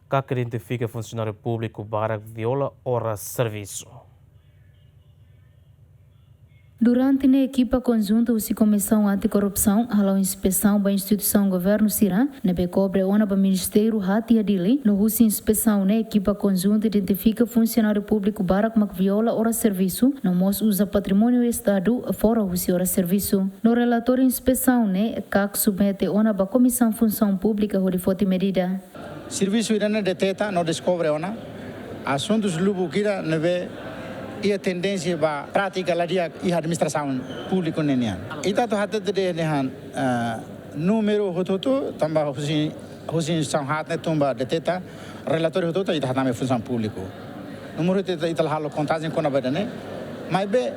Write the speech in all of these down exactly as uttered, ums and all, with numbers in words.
KAK identifika funsionáriu públiku barak viola oras servisu. Durante ne'e ekipa konjunta husi Komisaun Antikorrupsaun hala'o inspesaun ba instituisaun governu sira ne'ebé kobre ona ba ministériu haat iha Dili, no husi inspesaun ne'e ekipa konjunta identifika funsionáriu públiku barak mak viola oras servisu, no mós uza patrimóniu Estadu fora husi oras servisu. No relatóriu inspesaun ne'e KAK submete ona ba Komisaun Funsaun Públika hodi foti medida. Servisu ida-ne'e deteta no deskobre ona asuntus lubuk ida ne'ebé iha tendénsia ba prátika la di'ak iha administrasaun públiku ne'e nian. Ita atu hatete de'it dehan, eh, númeru hotu-hotu, tanba husi, husi instituisaun haat ne'e tun ba deteta, relatóriu hotu-hotu ita hatama iha Funsaun Públiku. Númeru hotu ita, ita la halo kontajen kona-ba ida-ne'e, maibé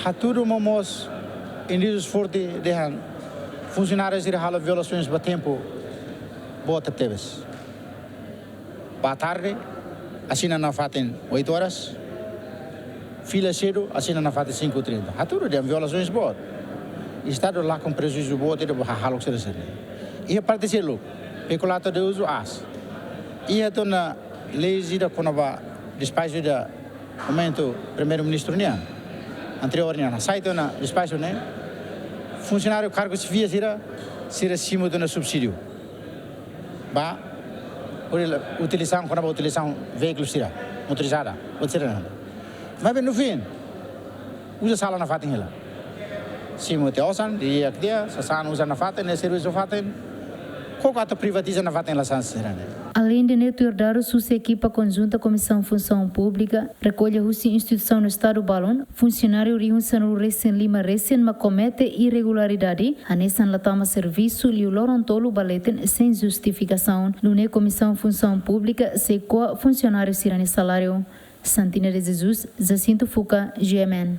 hatudu momoos indísius forte dehan funsionáriu sira halo violasoens ba tempu boot tebes. Bá tarde, asina nafatin oito horas. Fila sedu, asina nafatin cinco e trinta. Hatudu dehan violasoens boot. Estadu lakon prejuízu boot ida ba hahalok sira-ne'e. Iha parte seluk, peculato de uso aas. Iha tiha ona lei ida kona-ba despaxu ida momentu Primeiru-Ministru nian, anteriór nian, hasai tiha ona despaxu ne'e, funsionáriu kargu xefia sira, sira simu tiha ona subsídiu ba utilizasaun, kona-ba utilizasaun veíkulu sira, motorizada, ou sira-ne'e. Maibé no fim, uza sala nafatin hela. Simu tiha osan, di'ak tiha, sasán uza nafatin, ne'e servisu nafatin, koko atu privatiza nafatin hela sasán sira-ne'e. Aleinde ne'e, tuir dadus husi ekipa konjunta Komisaun Funsaun Públika, rekolla husi instituisaun Estadu balun, funsionáriu rihun sanulu-resin-lima resin mak komete irregularidade, hanesan la tama servisu liu loron tolu ba leten sein justifikasaun. Nune'e Komisaun Funsaun Públika sei ko'a funsionáriu sira-nia saláriu. Santina de Jesus, Jacinto Fuca, G M N.